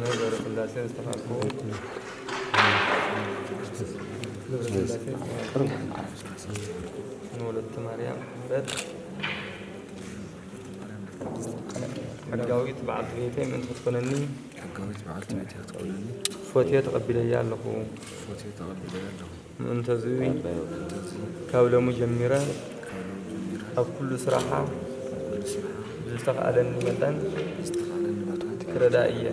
ገብረስላሴ ዝተባልኩ፣ ገብረስላሴ ዝተባልኩ፣ ንወለተ ማርያም ምሕረት ሕጋዊት በዓልቲ ቤተይ ምእንቲ ክትኮነኒ፣ ሕጋዊት በዓልቲ ቤተይ ክትኮነኒ፣ ፎትየ ተቐቢለያ ኣለኹ። ፎትየ ተቐቢለያ ኣለኹ። ምእንተዚ፣ ካብ ሎሚ ጀሚረ፣ ካብ ሎሚ ጀሚረ፣ ኣብ ኩሉ ስራሓ፣ ኣብ ኩሉ ስራሓ፣ ብዝተኻእለኒ መጠን፣ ብዝተኻእለኒ መጠን፣ ክረዳ እየ።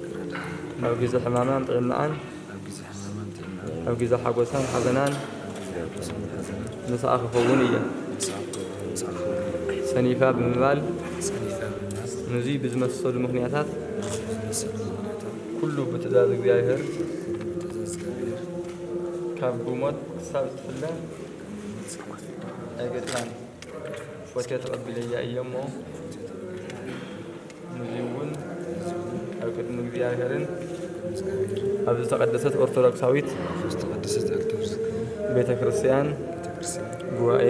ክረዳ እየ። ኣብ ግዜ ሕማማን ጥዕናኣን፣ ኣብ ግዜ ሕማማን ጥዕናኣን፣ ኣብ ግዜ ሓጎሳን ሓዘናን፣ ኣብ ግዜ ሓጎሳን ሓዘናን፣ ምስኣ ክኸውን እየ። ምስኣ ክኸውን፣ ምስኣ ክኸውን እየ። ሰኒፋ ብምባል፣ ሰኒፋ ብምባል፣ ነዚ ብዝመሰሉ ምኽንያታት፣ ነዚ ብዝመሰሉ ምኽንያታት፣ ኩሉ ብትእዛዝ እግዚኣብሔር፣ ኩሉ ብትእዛዝ እግዚኣብሔር፣ ካብ ብሞት ክሳብ እትፍለ ኣይገድፋን። ፎቴ ተቐቢለያ እየ እሞ፣ ነዚ እውን ኣብ ቅድሚ እግዚኣብሔርን ኣብ ዝተቐደሰት ኦርቶዶክሳዊት ዝተቐደሰት ኦርቶዶክስ ቤተ ክርስቲያን ቤተ ክርስቲያን ጉባኤ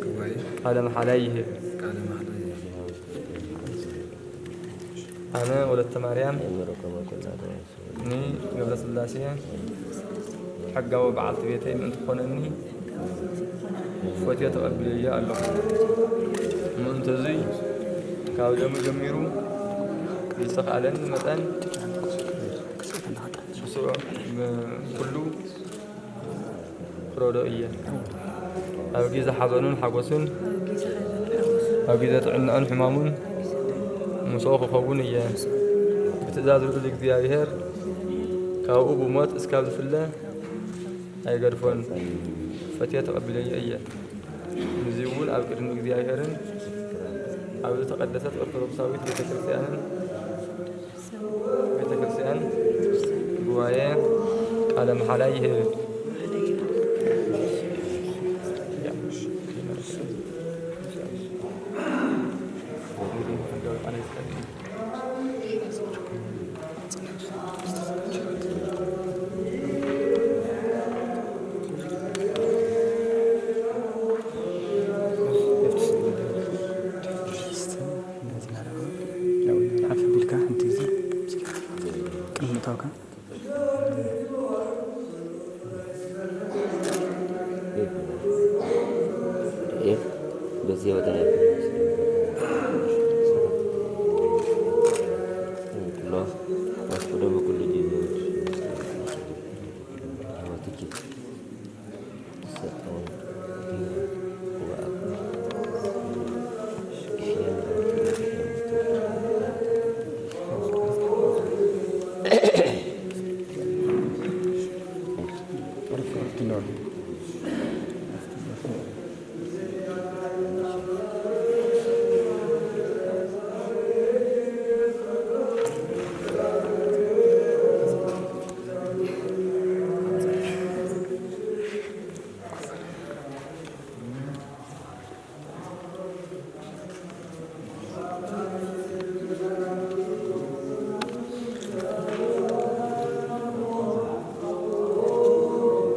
ጉባኤ ቃለ መሓላ ይህብ። ቃለ መሓላ ይህብ። ኣነ ወለተ ማርያም ንገብረስላሴ ሕጋዊ በዓልቲ ቤተይ ምእንቲ ትኾነኒ ፎትዮ ተቐቢለያ ኣለኹ። ምእንተዙይ ካብ ሎሚ ጀሚሩ ብዝተኻእለኒ መጠን ብስሩዕ ኩሉ ክረድኦ እየ። ኣብ ግዜ ሓዘኑን ሓጎሱን፣ ኣብ ግዜ ጥዕናኡን ሕማሙን ምስኡ ክኸውን እየ። ብትእዛዝ ልዑል እግዚኣብሔር ካብኡ ብሞት እስካብ ዝፍለ ኣይገድፎን። ፈትየ ተቐቢለዮ እየ። ነዚ እውን ኣብ ቅድሚ እግዚኣብሔርን ኣብ ዝተቐደሰት ኦርቶዶክሳዊት ቤተ ክርስቲያንን ቤተ ክርስቲያን ጉባኤ ቃለ መሓላ ይህብ። ሓፍ ቢልካ ሓንቲ ግዜ ቅድሚ ምእታውካ።